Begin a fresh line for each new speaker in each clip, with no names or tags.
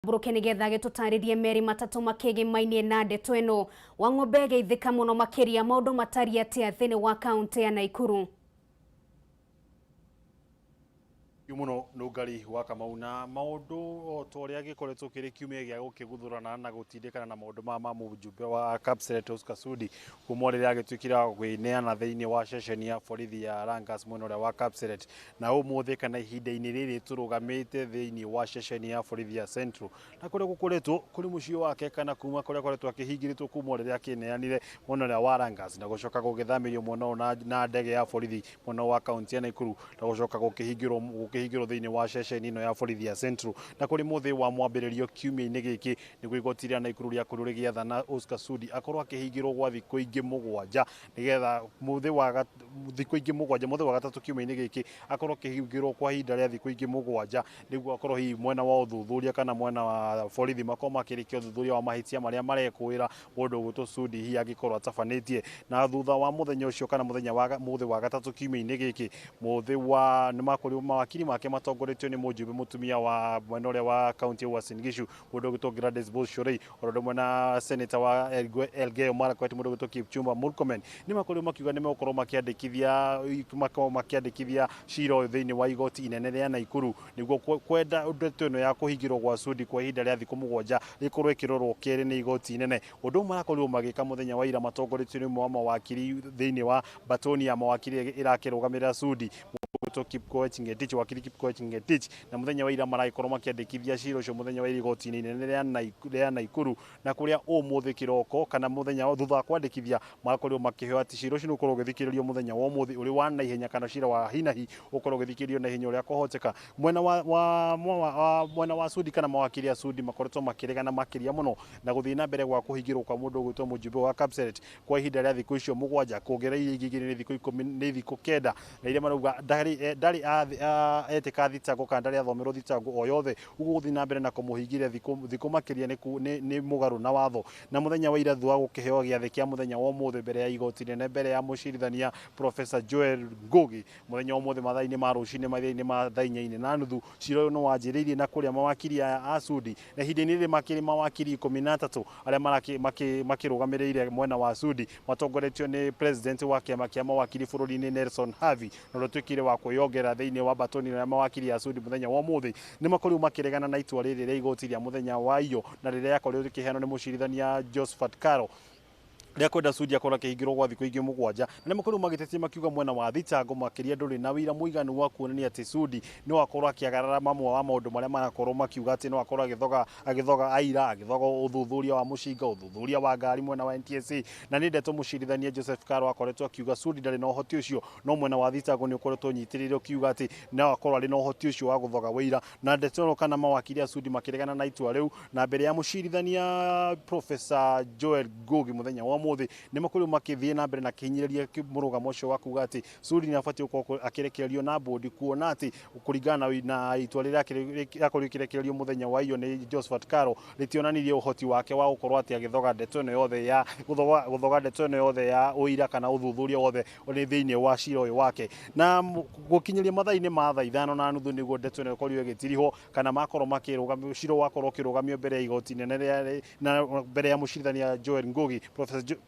Mbũrũke nĩgetha gĩtũtarĩrie merĩ matatũ makĩgĩmainie na ndeto ĩno. Wang'ombe geithĩka mũno makĩria maũndũ matariĩ atĩa thĩinĩ wa kaũntĩ ya Naikuru?
Muno nungari wa Kamau na maundu o ta ũrĩa gĩkoretwo kĩrĩ kiumia gĩa gũkĩguthũrana na gũtindĩkana na maũndũ ma mũjumbe wa Kapseret Oscar Sudi kuma rĩrĩa agĩtuĩkire wa kwĩneana thĩinĩ wa ceceni ya borithi ya Langas mwena ũrĩa wa Kapseret. Na ũmũthĩ kana ihinda-inĩ rĩrĩ tũrũgamĩte thĩinĩ wa ceceni ya borithi ya Central na kũrĩa gũkoretwo kũrĩ mũciĩ wake kana kuma kũrĩa akoretwo akĩhingĩrĩtwo kuma rĩrĩa akĩneanire mwena ũrĩa wa Langas na gũcoka gũgĩthamĩrio mwena ũyũ na ndege ya borithi mwena wa kaunti ya Nakuru na gũcoka gũkĩhingĩrwo thĩinĩ wa ceceni ĩno ya borithi ya Central. Na kũrĩ mũthĩ wa mwambĩrĩrio kiumia-inĩ gĩkĩ nĩguo igoti rĩa Nakuru rĩakorirwo rĩgĩathana Oscar Sudi akorwo akĩhingĩrwo gwa thikũ ingĩ mũgwanja nĩgetha mũthĩ wa thikũ ingĩ mũgwanja mũthĩ wa gatatũ kiumia-inĩ gĩkĩ akorwo akĩhingĩrwo kwa ihinda rĩa thikũ ingĩ mũgwanja nĩguo akorwo hihi mwena wa ũthuthuria kana mwena wa borithi makorwo makĩrĩkia ũthuthuria wa mahĩtia marĩa marekũĩra mũndũ ũgwĩtwo Sudi hihi angĩkorwo atabanĩtie. Na thutha wa mũthenya ũcio kana mũthenya wa mũthĩ wa gatatũ kiumia-inĩ gĩkĩ mũthĩ wa nĩmakorirwo mawakiri make matongoretio nĩ mũjumbe mũtumia wa mwena ũrĩa wa kaunti ya Uasin Gishu mũndũ ũgwĩtwo Gladys Bolshorei oro ũndũ ũmwe na senator wa Elgeyo Marakwet mũndũ ũgwĩtwo Kipchumba Murkomen nĩmakorirwo makiuga nĩmegũkorwo makĩandĩkithia cira ũyũ thĩinĩ wa igoti inene rĩa Nakuru nĩguo kwenda ndeto ĩno ya kũhingĩrwo gwa Sudi kwa ihinda rĩa thikũ mũgwanja rĩkorwo ĩkĩrorwo kerĩ nĩ igoti inene. Ũndũ ũmwe marakorirwo magĩka mũthenya wa ira matongoretio nĩ ũmwe wa mawakiri thĩinĩ wa batoni ya mawakiri ĩrakĩrũgamĩrĩra Sudi mũndũ Kipkoech Ngetich wakiri Kipkoech Ngetich na mũthenya wa ira maragĩkorwo makĩandĩkithia cira ũcio mũthenya wa ira igoti-inĩ inene rĩa Nakuru na kũrĩa ũmũthĩ kĩroko kana mũthenya thutha wa kwandĩkithia marakorirwo makĩheo atĩ cira ũcio nĩ ũkorwo ũgĩthikĩrĩrio mũthenya wa ũmũthĩ ũrĩ wa naihenya kana cira wa hinahi ũkorwo ũgĩthikĩrĩrio naihenya ũrĩa kũhoteka. Mwena mwena wa Sudi kana mawakiri a Sudi makoretwo makĩregana makĩria mũno na gũthiĩ na mbere gwa kũhingĩrwo kwa mũndũ ũgwĩtwo mũjumbe wa Kapseret kwa ihinda rĩa thikũ icio mũgwanja kuongerera iria ingĩ igĩrĩ nĩ thikũ ikũmi nĩ thikũ kenda na iria marauga ndarĩ etĩka thitango kana ndarĩ athomerwo thitango o yothe ũguo gũthiĩ na mbere na kũmũhingĩria thikũ makĩria nĩ mũgarũ na watho. Na mũthenya wa ira thutha wa gũkĩheo gĩathĩ kĩa mũthenya wa ũmũthĩ mbere ya igoti inene mbere ya mũcirithania Professor Joel Ngugi mũthenya wa ũmũthĩ mathaa-inĩ ma rũcinĩ mathaa-inĩ ma thaa inya na nuthu cira ũyũ nĩ wanjĩrĩirie na kũrĩa mawakiri aya a Sudi na ihinda-inĩ rĩrĩ makĩrĩ mawakiri 13 arĩa makĩrũgamĩrĩire mwena wa Sudi matongoretio nĩ president wa kĩama kĩa mawakiri bũrũri-inĩ Nelson Havi na ũrĩa ũtuĩkire wa kwĩyongera thĩinĩ wa batoni ya mawakiri ya Sudi mũthenya wa ũmũthĩ nĩ makorirwo makĩregana na itua rĩrĩ rĩa igoti rĩa mũthenya wa iyo na rĩrĩa rĩakorirwo rĩkĩheanwo nĩ mũcirithania Josephat Karo rĩa kwenda Sudi akorwo akĩhingĩrwo gwa thikũ ingĩ mũgwanja na nĩmakorirwo magĩtetia makiuga mwena wa thitango makĩria ndũrĩ na wĩira mũiganu wa kuonania atĩ Sudi no akorwo akĩagarara mamwe wa maũndũ marĩa marakorwo makiuga atĩ no akorwo agĩthoga aira agĩthoga ũthuthuria wa mũcinga ũthuthuria wa ngari mwena wa NTSA na nĩ ndeto mũcirithania Joseph Karo akoretwo akiuga Sudi ndarĩ na ũhoti ũcio no mwena wa thitango nĩ ũkoretwo ũnyitĩrĩire ũkiuga atĩ no akorwo arĩ na ũhoti ũcio wa gũthoga wĩira na ndeto kana mawakiri a Sudi makĩregana na itua rĩu na mbere ya mũcirithania Professor Joel Ngugi mũthenya wa ũmũthĩ nĩmakorirwo makĩthiĩ na mbere na kĩhinyĩrĩria mũrũgamo ũcio wa kuga atĩ Sudi nĩ abatiĩ gũkorwo akĩrekererio na bũndi kuona atĩ kũringana na itua rĩrĩa rĩakorirwo rĩkĩrekererio mũthenya wa iyo nĩ Josephat Karo rĩtionanirie ũhoti wake wa gũkorwo atĩ agĩthoga ndeto ĩno yothe ya gũthoga ndeto ĩno yothe ya ũira kana ũthuthuria wothe ũrĩ thĩinĩ wa cira ũyũ wake. Na gũkinyĩria mathaa-inĩ ma thaa ithano na nuthu nĩguo ndeto ĩno ĩkorirwo ĩgĩtirihwo kana makorwo makĩrũgamio cira wakorwo ũkĩrũgamio mbere ya igoti inene na mbere ya mũcirithania Joel Ngugi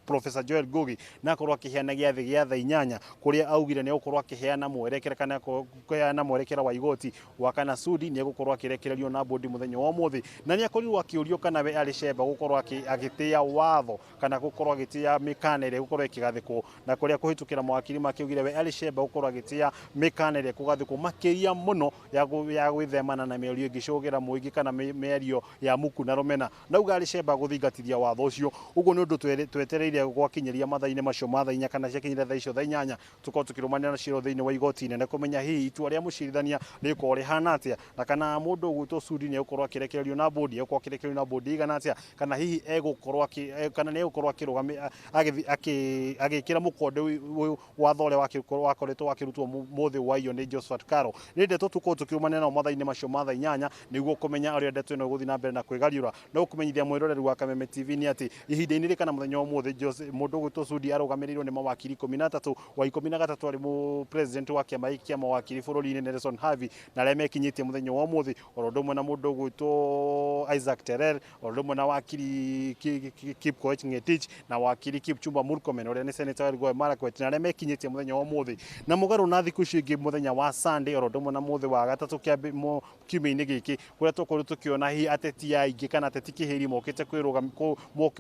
Professor Joel Ngugi na akorwo akĩheana gĩathĩ gĩa thaa inyanya kũrĩa augire nĩ egũkorwo akĩheana mwerekera kana kũheana mwerekera wa igoti wa kana Sudi nĩ egũkorwo akĩrekererio na bũndi mũthenya wa ũmũthĩ. Na nĩ akorirwo akĩũrio kana we arĩ cemba gũkorwo agĩtĩĩa watho kana gũkorwo agĩtĩĩa mĩkana ĩrĩa ĩgũkorwo ĩkĩgathĩkwo na kũrĩa kũhĩtũkĩra mawakiri makĩugire we arĩ cemba gũkorwo agĩtĩĩa mĩkana ĩrĩa ĩkũgathĩkwo makĩria mũno ya gwĩthemana na mĩario ĩngĩcũgĩra mũingĩ kana mĩario ya muku na rũmena. Nauga arĩ cemba gũthingatithia watho ũcio. Ũguo nĩ ũndũ twetereire gwakinyĩria mathaa-inĩ macio ma thaa inya kana ciakinyĩria thaa icio thaa inyanya tũkorwo tũkĩrũmanĩra na cira thĩinĩ wa igoti inene kũmenya hihi itua rĩa mũcirithania rĩgũkorwo rĩhana atĩa na kana mũndũ ũgwĩtwo Sudi nĩ egũkorwo akĩrekererio na bũndi egũkorwo akĩrekererio na bũndi ĩigana atĩa kana hihi egũkorwo kana nĩ egũkorwo agĩkĩra mũkonde watho ũrĩa wakoretwo wakĩrutwo mũthĩ wa iyo nĩ Josephat Karo. Nĩ ndeto tũkorwo tũkĩrũmanĩra nao mathaa-inĩ macio ma thaa inyanya nĩguo kũmenya ũrĩa ndeto ĩno ĩgũthiĩ na mbere na kwĩgariũra. No kũmenyithia mwĩroreri wa Kameme TV nĩ atĩ ihinda-inĩ rĩrĩ kana mũthenya wa ũmũthĩ ũmũthĩ mũndũ ũgwĩtwo Sudi arũgamĩrĩirwo nĩ mawakiri 13 wa 13 arĩ mũ president wa kĩama gĩkĩ kĩa mawakiri bũrũri-inĩ Nelson Havi na arĩa mekinyĩtie mũthenya wa ũmũthĩ oro ũndũ ũmwe na mũndũ ũgwĩtwo Isaac Terer oro ũndũ ũmwe na wakiri Kipkoech Ngetich na wakiri Kipchumba Murkomen ũrĩa nĩ senator wa Elgeyo Marakwet na arĩa mekinyĩtie mũthenya wa ũmũthĩ na mũgarũ na thikũ icio ingĩ mũthenya wa Sunday oro ũndũ ũmwe na mũthĩ wa gatatũ kiumia-inĩ gĩkĩ kũrĩa tũkorwo tũkĩona hihi ateti aingĩ kana ateti kĩhĩri mokĩte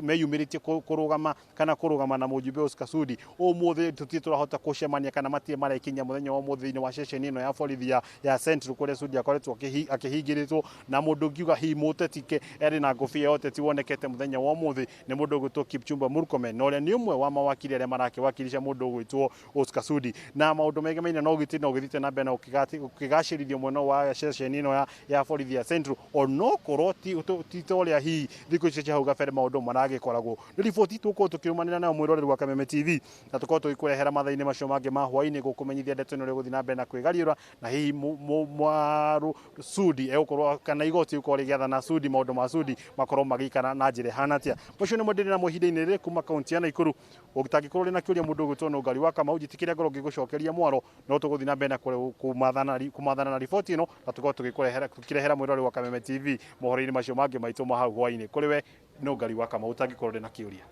meyumĩrĩtie kũrũgama kana kũrũgama na mũjumbe Oscar Sudi. Ũmũthĩ tũtirĩ tũrahota kũcemania kana matirĩ marekinyia mũthenya wa ũmũthĩ thĩinĩ wa ceceni ĩno ya borithi ya Central kũrĩa Sudi akoretwo akĩhingĩrĩtwo na mũndũ ũngiuga hihi mũteti erĩ na ngũbia ya ũteti wonekete mũthenya wa ũmũthĩ nĩ mũndũ ũgwĩtwo Kipchumba Murkomen na ũrĩa nĩ ũmwe wa mawakiri arĩa marakĩwakilisha mũndũ ũgwĩtwo Oscar Sudi na maũndũ megemaine na ũgitĩri na ũgĩthiĩte na mbere na ũkĩgacĩrithio mwena wa ceceni ĩno ya borithi ya Central onokorwo ti ta ũrĩa hihi thikũ icio cia hau kabere maũndũ maragĩkoragwo. Nĩ riboti tũgũkorwo tũkĩrũmanĩra nayo mwĩroreri wa Kameme TV na tũkorwo tũgĩkũrehera mathaa-inĩ macio mangĩ ma hwaĩ-inĩ gũkũmenyithia ndeto ĩno ũrĩa ĩgũthiĩ na mbere na kwĩgariũra na hihi mwaru Sudi egũkorwo kana igoti gũkorwo rĩgĩathana Sudi maũndũ ma Sudi makorwo magĩikara na njĩra ĩhana atĩa. Macio nĩmo ndĩrĩ namo ihinda-inĩ rĩrĩ kuma kaunti ya Nakuru. Ũtangĩkorwo ũrĩ na kĩũria mũndũ ũgwĩtwo Nũngari wa Kamau njĩtĩkĩre ngorwo ngĩgũcokeria mwaro no tũgũthiĩ na mbere na kũmathana na riboti ĩno na tũkorwo tũkĩrehera mwĩroreri wa Kameme TV mohoro-inĩ macio mangĩ maitũ ma hau hwaĩ-inĩ. Kũrĩ we Nũngari wa Kamau ũtangĩkorwo ũrĩ na kĩũria.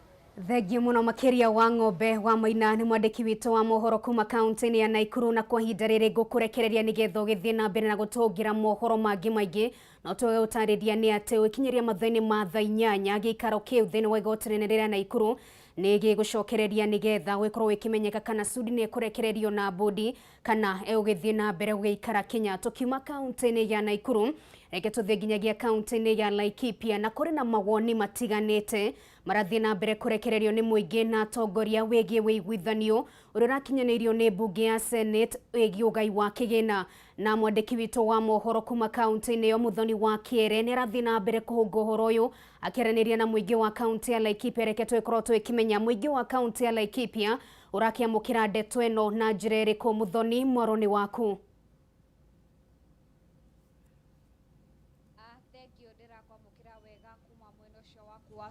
Thengiũ mũno makĩria wa ng'ombe wa Maina nĩ mwandĩki witũ wa mohoro kuma kaunti-inĩ ya Nakuru na kwa ihinda rĩrĩ ngũkũrekereria nĩgetha ũgĩthiĩ na mbere na gũtũngĩra mohoro mangĩ maingĩ no twage gũtarĩria nĩ atĩ ũgĩkinyĩria mathaa-inĩ ma thaa 8 gĩikaro kĩu thĩinĩ wa igoti rĩnene rĩa Nakuru nĩ gĩgũcokereria nĩgetha gũgĩkorwo gĩkĩmenyeka kana Sudi nĩ ekũrekererio na bodi kana egũgĩthiĩ na mbere gũgĩikara Kenya. Tũkiuma kaunti-inĩ ya Nakuru reke tũthiĩ nginyagia kaunti-inĩ ya Laikipia na kũrĩ na mawoni matiganĩte marathiĩ na mbere kũrekererio nĩ mũingĩ na atongoria wĩgiĩ wĩiguithanio ũrĩa ũrakinyanĩirio nĩ mbunge ya Senate wĩgiĩ ũgai wa kĩgĩna na mwandĩki witũ wa mohoro kuma kaunti-inĩ ĩyo Muthoni wa Kĩere nĩ arathiĩ na mbere kũhũnga ũhoro ũyũ akĩaranĩria na mũingĩ wa kaunti ya Laikipia. Reke tũgĩkorwo tũgĩkĩmenya mũingĩ wa kaunti ya Laikipia ũrakĩamũkĩra ndeto ĩno na njĩra ĩrĩkũ. Muthoni, mwaro nĩ waku.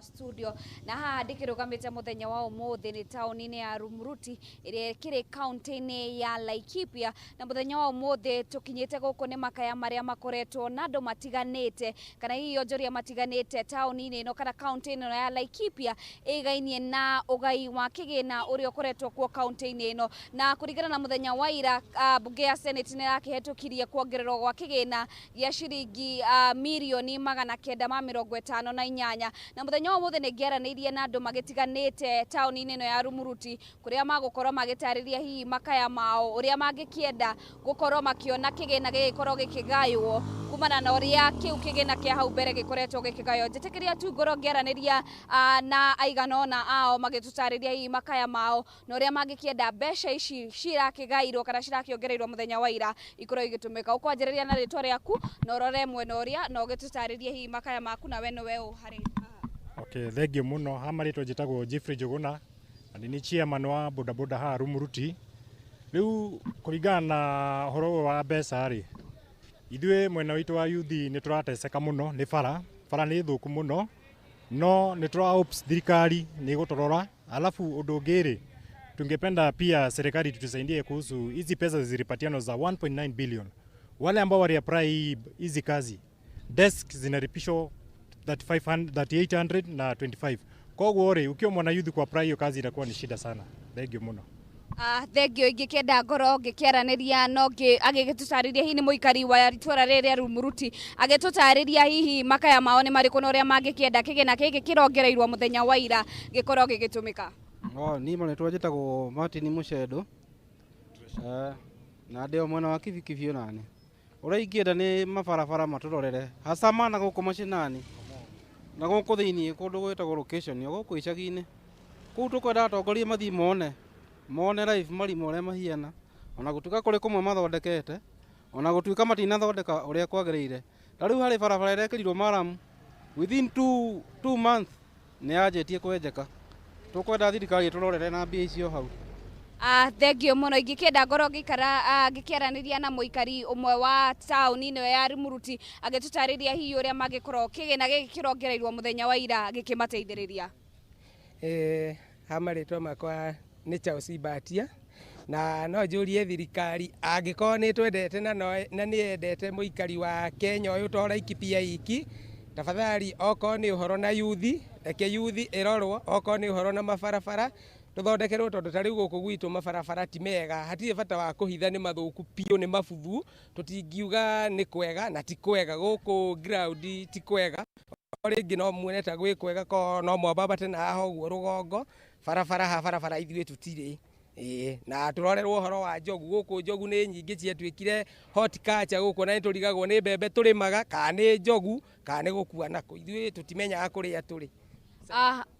Studio na haha ndikĩrũgamĩte mũthenya wa ũmũthĩ nĩ taũni-inĩ ya Rumuruti ĩrĩa ĩkĩrĩ kaunti-inĩ ya Laikipia na mũthenya wa ũmũthĩ tũkinyĩte gũkũ nĩ makaya marĩa makoretwo na andũ matiganĩte kana hihi onjoria matiganĩte taũni-inĩ ĩno kana kaunti-inĩ ĩno ya Laikipia ĩgainie na ũgai wa kĩgĩna ũrĩa ũkoretwo kuo kaunti-inĩ ĩno na kũringana na mũthenya wa ira mbunge ya Senate nĩ ĩrakĩhetũkirie kuongererwo gwa kĩgĩna gĩa ciringi mirioni 958 na mũthenya wa ũmũthĩ nĩ ngĩaranĩirie na andũ magĩtiganĩte taũni-inĩ ĩno ya Rumuruti kũrĩa magũkorwo magĩtarĩria hihi makaya mao ũrĩa mangĩkĩenda gũkorwo makĩona kĩgĩna gĩgĩkorwo gĩkĩgaywo kumana na ũrĩa kĩu kĩgĩna kĩa hau mbere gĩkoretwo gĩkĩgaywo. Njĩtĩkĩria tu ngorwo ngĩaranĩria na aigana ũna ao magĩtũtarĩria hihi makaya mao na ũrĩa mangĩkĩenda mbeca ici cirakĩgairwo kana cirakĩongereirwo mũthenya wa ira ikorwo igĩtũmĩka. Ũkwanjĩrĩria na rĩtwa rĩaku na ũrore mwena ũrĩa na ũgĩtũtarĩrie hihi makaya maku na we nĩwe ũ harĩ.
Okay, thank you muno. Ha marĩtwa njĩtagwo Jeffrey Njuguna na nĩ chairman wa bodaboda haha Rumuruti. Rĩu kũringana na ũhoro ũyũ wa mbeca rĩ, ithuĩ mwena witũ wa youth nĩ tũrateseka mũno nĩ bara, bara nĩ thũku mũno, no nĩ tũra hopes thirikari nĩ ĩgũtũrora. Alafu ũndũ ũngĩ rĩ, tungependa pia serikali tutusaidie kuhusu hizi pesa zilipatiano za 1.9 billion. Wale ambao wali apply hizi kazi, desk zinalipishwa 3500, 3800 na 25. Koguo rĩ, ukiwa mwana youth kwa apply hiyo kazi itakuwa ni shida sana. Thank you muno.
Thengio ingĩkĩenda ngorwo ngĩkĩaranĩria na ũngĩ agĩgĩtũtarĩria hihi nĩ mũikari wa itũra rĩrĩ rĩa Rumuruti agĩtũtarĩria hihi makaya mao nĩ marĩkũ na ũrĩa mangĩkĩenda kĩgĩna gĩkĩ kĩrongereirwo mũthenya wa ira gĩkorwo gĩgĩtũmĩka.
Niĩ marĩtwa njĩtagwo Martin Mũcendo na ndĩ o mwena wa Kibikibi onani. Ũrĩa ingĩenda nĩ mabarabara matũrorere hasa mana gũkũ macinani na gũkũ thĩiniĩ kũndũ gwĩtagwo location o gũkũ icagi-inĩ kũu tũkwenda atongoria mathiĩ mone live marima ũrĩa mahiana ona gũtuĩka kũrĩ kũmwe mathondekete ona gũtuĩka matinathondeka ũrĩa kwagĩrĩire. Ta rĩu harĩ barabara ĩrekĩrirwo maramu within two months nĩ yanjĩtie kwenjeka. Tũkwenda thirikari ĩtũrorere na mbia icio hau.
Thengio mũno. Ingĩkĩenda ngorwo ngĩikara ngĩkĩaranĩria na mũikari ũmwe wa taũni ĩno ya Rumuruti agĩtũtarĩria hihi ũrĩa mangĩkorwo kĩgĩna gĩkĩ kĩrongereirwo mũthenya wa ira gĩkĩmateithĩrĩria.
Ha marĩtwa makwa nĩ Charles Mbatia na no njũrie thirikari angĩkorwo nĩ twendete na nĩ yendete mũikari wa Kenya ũyũ to Laikipia iki, tafadhali okorwo nĩ ũhoro na yuthi, reke yuthi ĩrorwo, okorwo nĩ ũhoro na mabarabara tũthondekerwo, tondũ ta rĩu gũkũ gwitũ mabarabara ti mega, hatirĩ bata wa kũhitha, nĩ mathũku biũ, nĩ mabuthu, tũtingiuga nĩ kwega na ti kwega, gũkũ ground ti kwega. O rĩngĩ no muone ta gwĩ kwega, ko no mwambambate na haha ũguo rũgongo barabara ha barabara ithuĩ tũtirĩ. Ĩĩ, na tũrorerwo ũhoro wa njogu, gũkũ njogu nĩ nyingĩ ciatuĩkire horticulture gũkũ, na nĩtũrigagwo nĩ mbembe tũrĩmaga kana nĩ njogu kana nĩ gũkua nako, ithuĩ tũtimenyaga kũrĩa tũrĩ.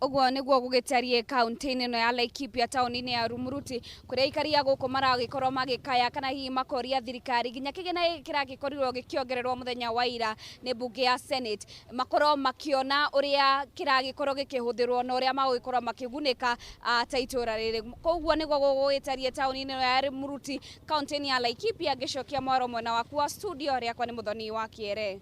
Ũguo nĩguo gũgĩtariĩ kaunti-inĩ ĩno ya Laikipia taũni-inĩ ya Rumuruti, kũrĩa aikari a gũkũ maragĩkorwo magĩkaya kana hihi makoria thirikari nginya kĩgĩna gĩkĩ kĩragĩkorirwo gĩkĩongererwo mũthenya wa ira nĩ mbunge ya Senate, makorwo makĩona ũrĩa kĩragĩkorwo gĩkĩhũthĩrwo na ũrĩa magũgĩkorwo makĩgunĩka ta itũra rĩrĩ. Koguo nĩguo gũgĩtariĩ taũni-inĩ ĩno ya Rumuruti kaunti-inĩ ya Laikipia. Ngĩcokia mwaro mwena waku wa studio, rĩakwa nĩ Mũthoni wa Kĩere.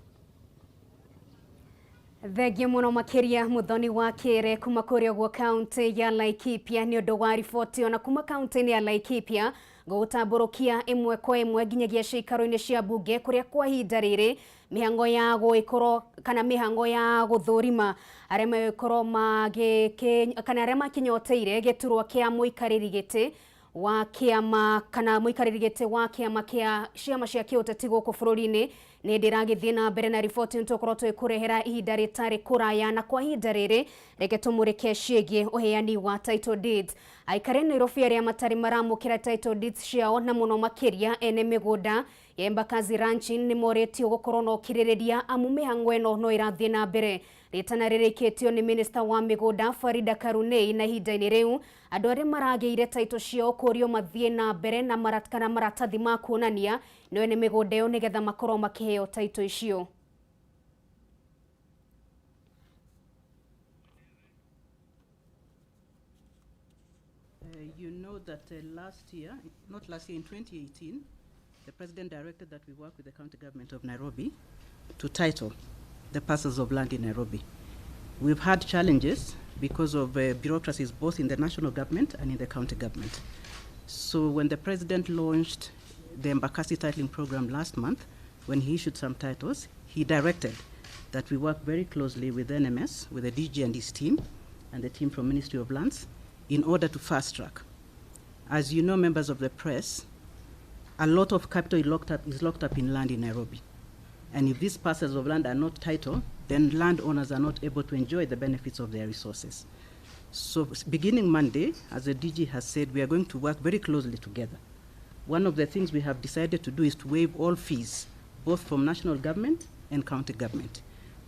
Thengiũ mũno makĩria Mũthoni wa Kĩere kuma kũrĩa ũguo kaunti ya Laikipia nĩ ũndũ wa riboti. Ona kuma kaunti-inĩ ya Laikipia ngũgũtambũrũkia ĩmwe kwa ĩmwe nginyagia ciikaro-inĩ cia mbunge kũrĩa kwa ihinda rĩrĩ mĩhango ya gũgĩkorwo kana mĩhango ya gũthũrima arĩa megũkorwo magĩ kana arĩa makinyoteire gĩturwa kĩa mũikarĩri gĩtĩ wa kĩama kana mũikarĩri gĩtĩ wa kĩama kĩa ciama cia kĩũteti gũkũ bũrũri-inĩ nĩ ndĩragĩthiĩ na mbere na riboti nĩtũkorwo twĩkũrehera ihinda rĩtarĩ kũraya. Na kwa ihinda rĩrĩ reke tũmũrĩke ciĩgiĩ ũheani wa title deeds. Aikari Nairobi arĩa matarĩ maramũkĩra title deeds ciao na mũno makĩria ene mĩgũnda ya Embakasi Ranching nĩ morĩtio gũkorwo na ũkirĩrĩria amu mĩhang'o ĩno no ĩrathiĩ na mbere. Rĩtana rĩrĩkĩtio nĩ minista wa mĩgũnda Farida Karunei, na ihinda-inĩ rĩu andũ arĩa maragĩire title ciao kũrio mathiĩ na mbere na kana maratathi ma kuonania nĩ ene mĩgũnda ĩyo nĩgetha makorwo makĩheo title icio.
You know that last year, not last year, in 2018, the president directed that we work with the county government of Nairobi to title the parcels of land in Nairobi. We've had challenges because of bureaucracies both in the national government and in the county government. So when the president launched the Embakasi titling program last month, when he issued some titles, he directed that we work very closely with NMS, with the DG and his team, and the team from Ministry of Lands, in order to fast track. As you know, members of the press, a lot of capital is locked up in land in Nairobi. And if these parcels of land are not titled, then landowners are not able to enjoy the benefits of their resources. So beginning Monday, as the DG has said, we are going to work very closely together. One of the things we have decided to do is to waive all fees, both from national government and county government,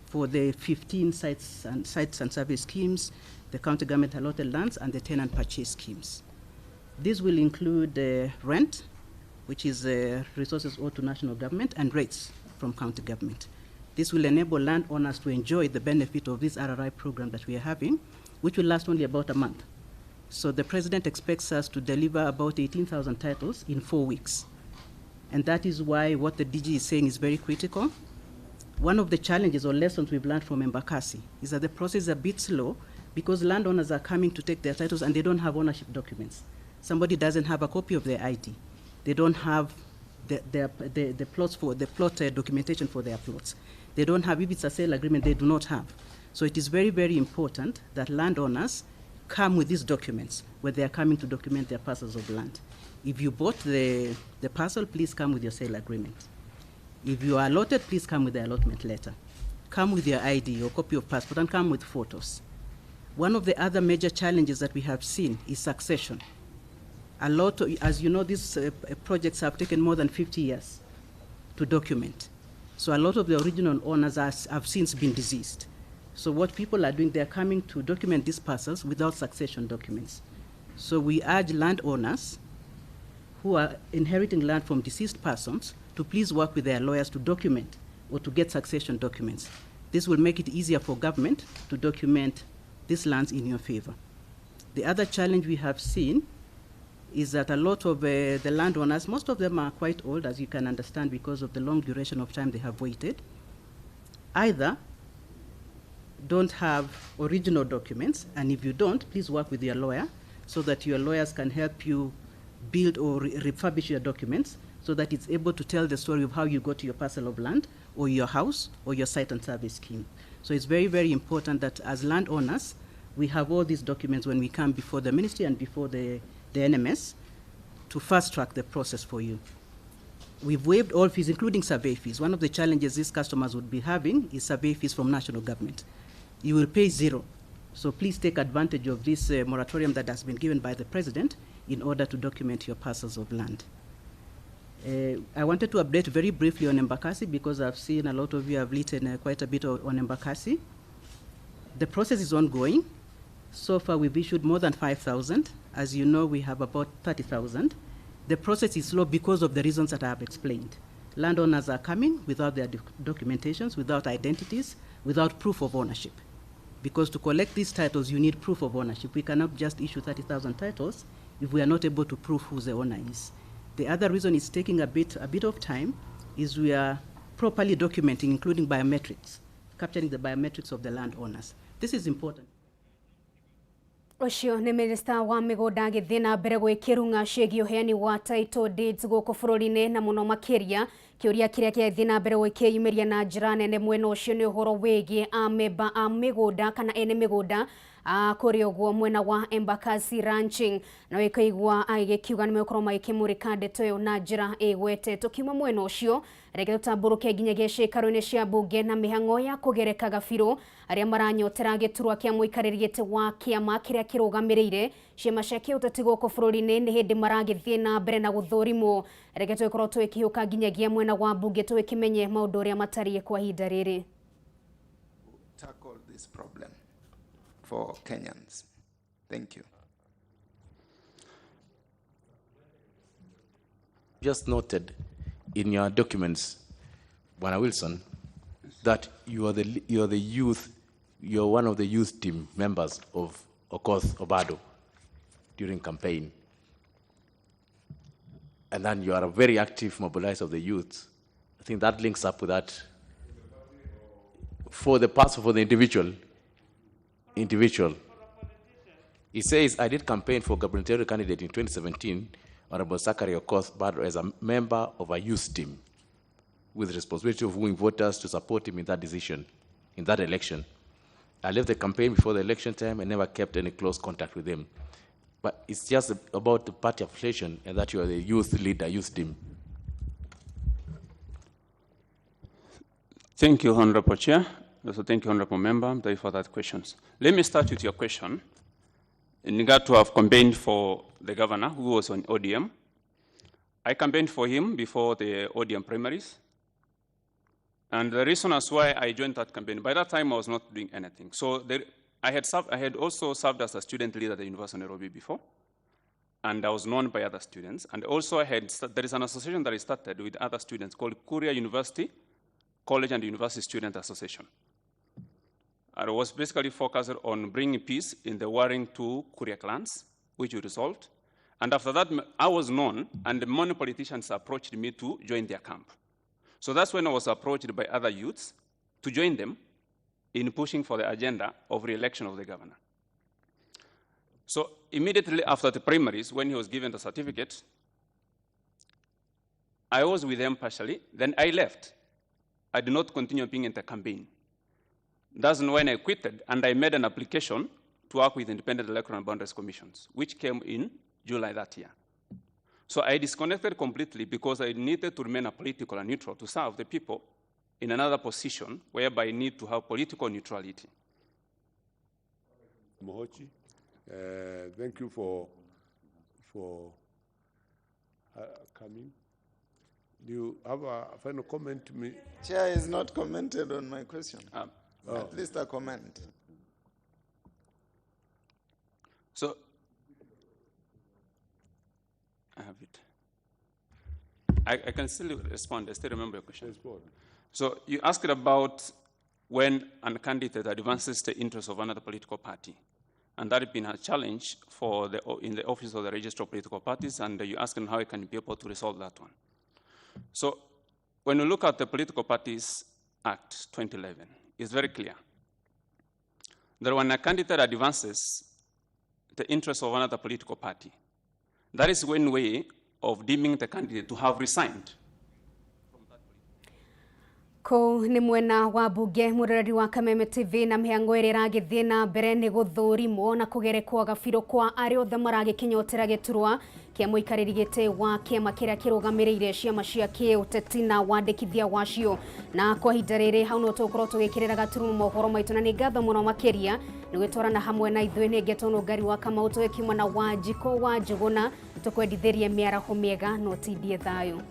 for the 15 sites and service schemes, the county government allotted lands, and the tenant purchase schemes. This will include rent, which is resources owed to national government, and rates from county government. This will enable landowners to enjoy the benefit of this RRI program that we are having, which will last only about a month. So the president expects us to deliver about 18,000 titles in 4 weeks. And that is why what the DG is saying is very critical. One of the challenges or lessons we've learned from Embakasi is that the process is a bit slow because landowners are coming to take their titles and they don't have ownership documents. Somebody doesn't have a copy of their ID. They don't have the plots for the plot documentation for their plots. They don't have, if it's a sale agreement, they do not have. So it is very, very important that landowners come with these documents when they are coming to document their parcels of land. If you bought the parcel, please come with your sale agreement. If you are allotted, please come with the allotment letter. Come with your ID, your copy of passport, and come with photos. One of the other major challenges that we have seen is succession. A lot of, as you know, these projects have taken more than 50 years to document. So a lot of the original owners have since been deceased. So what people are doing, they are coming to document these parcels without succession documents. So we urge landowners who are inheriting land from deceased persons to please work with their lawyers to document or to get succession documents. This will make it easier for government to document these lands in your favor. The other challenge we have seen is that a lot of the landowners, most of them are quite old, as you can understand, because of the long duration of time they have waited. Either don't have original documents, and if you don't, please work with your lawyer so that your lawyers can help you build or refurbish your documents so that it's able to tell the story of how you got your parcel of land or your house or your site and survey scheme. So it's very, very important that as landowners, we have all these documents when we come before the ministry and before the NMS to fast track the process for you. We've waived all fees, including survey fees. One of the challenges these customers would be having is survey fees from national government. You will pay zero. So please take advantage of this moratorium that has been given by the president in order to document your parcels of land. I wanted to update very briefly on Embakasi because I've seen a lot of you have written quite a bit on Embakasi. The process is ongoing. So far, we've issued more than 5,000. As you know, we have about 30,000. The process is slow because of the reasons that I have explained. Landowners are coming without their documentations, without identities, without proof of ownership. Because to collect these titles, you need proof of ownership. We cannot just issue 30,000 titles if we are not able to prove who the owner is. The other reason it's taking a bit of time is we are properly documenting, including biometrics, capturing the biometrics of the landowners. This is important.
Ũcio nĩ minista wa mĩgũnda agĩthiĩ na mbere gwĩkĩrung'a ciĩgiĩ ũheani wa title deeds gũkũ bũrũri-inĩ na mũno makĩria kĩũria kĩrĩa kĩrathiĩ na mbere gwĩkĩyumĩria na njĩra nene mwena ũcio nĩ ũhoro wĩgiĩ amemba a mĩgũnda kana ene mĩgũnda kũrĩ ũguo mwena wa Embakasi Ranching na wĩkaigua agĩkiuga nĩ megũkorwo magĩkĩmũrĩka ndeto ĩyo na njĩra ĩgwete. Tũkiuma mwena ũcio reke tũtambũrũke nginyagia ciikaro-inĩ cia mbunge na mĩhang'o ya kũgereka gabirũ arĩa maranyotera gĩturwa kĩa mũikarĩri gĩtĩ wa kĩama kĩrĩa kĩrũgamĩrĩire ciama cia kĩũteti gũkũ bũrũri-inĩ nĩ hĩndĩ maragĩthiĩ na mbere na gũthũrimwo. Reke tũgĩkorwo tũgĩkĩhũka nginyagia mwena wa mbunge tũgĩkĩmenye maũndũ ũrĩa matariĩ kwa ihinda rĩrĩ.
Tackle this problem for Kenyans. Thank you.
Just noted in your documents, Bwana Wilson, that you are the youth, you are one of the youth team members of Okoth Obado during campaign. And then you are a very active mobilizer of the youth. I think that links up with that. For the person, for the individual. He says, I did campaign for gubernatorial candidate in 2017, Honorable Zachary Okoth Obado, as a member of a youth team with responsibility of wooing voters to support him in that decision, in that election. I left the campaign before the election time and never kept any close contact with him. But it's just about the party affiliation and that you are the youth leader, youth team.
Thank you, Honorable Chair. Also, thank you, Honorable Member, for that questions. Let me start with your question. In regard to have campaigned for the governor, who was on ODM, I campaigned for him before the ODM primaries. And the reason as why I joined that campaign, by that time I was not doing anything. So there, I had also served as a student leader at the University of Nairobi before, and I was known by other students. And also there is an association that I started with other students called Kuria University College and University Student Association. I was basically focused on bringing peace in the warring two Kuria clans, which we resolved. And after that, I was known, and many politicians approached me to join their camp. So that's when I was approached by other youths to join them in pushing for the agenda of re-election of the governor. So immediately after the primaries, when he was given the certificate, I was with them partially, then I left. I did not continue being in the campaign. That's when I quitted, and I made an application to work with Independent Electoral and Boundaries Commissions, which came in July that year. So I disconnected completely because I needed to remain apolitical and neutral to serve the people in another position whereby I need to have political neutrality.
Mohochi, thank you for coming. Do you have a final comment to me?
Chair has not commented on my question. At least a comment.
So, I have it. I can still respond. I still remember your question.
Respond.
So you asked about when a candidate advances the interests of another political party. And that has been a challenge for in the office of the Registrar of Political Parties, and you asked how it can be able to resolve that one. So when you look at the Political Parties Act 2011, it's very clear. That when a candidate advances the interests of another political party, that is one way of deeming the candidate to have resigned.
Kũu nĩ mwena wa mbunge, mũroreri wa Kameme TV, na mĩhango ĩrĩa ĩragĩthiĩ na mbere nĩ gũthũrimwo na kũgerekwo gabirũ kwa arĩa othe maragĩkĩnyotera gĩturwa kĩa mũikarĩri gĩtĩ wa kĩama kĩrĩa kĩrũgamĩrĩire ciama cia kĩũteti na wandĩkithia wacio. Na kwa ihinda rĩrĩ, hau no tũgũkorwo tũgĩkĩrĩra gaturumo mohoro maitũ, na nĩ ngatho mũno makĩria nĩ gwĩtwarana hamwe na ithuĩ. Nĩ ngetwo Nũngari wa Kamau, tũgĩkiuma na Wanjikũ wa Njũgũna, tũkwendithĩrie mĩaraho mĩega no tindie thayũ.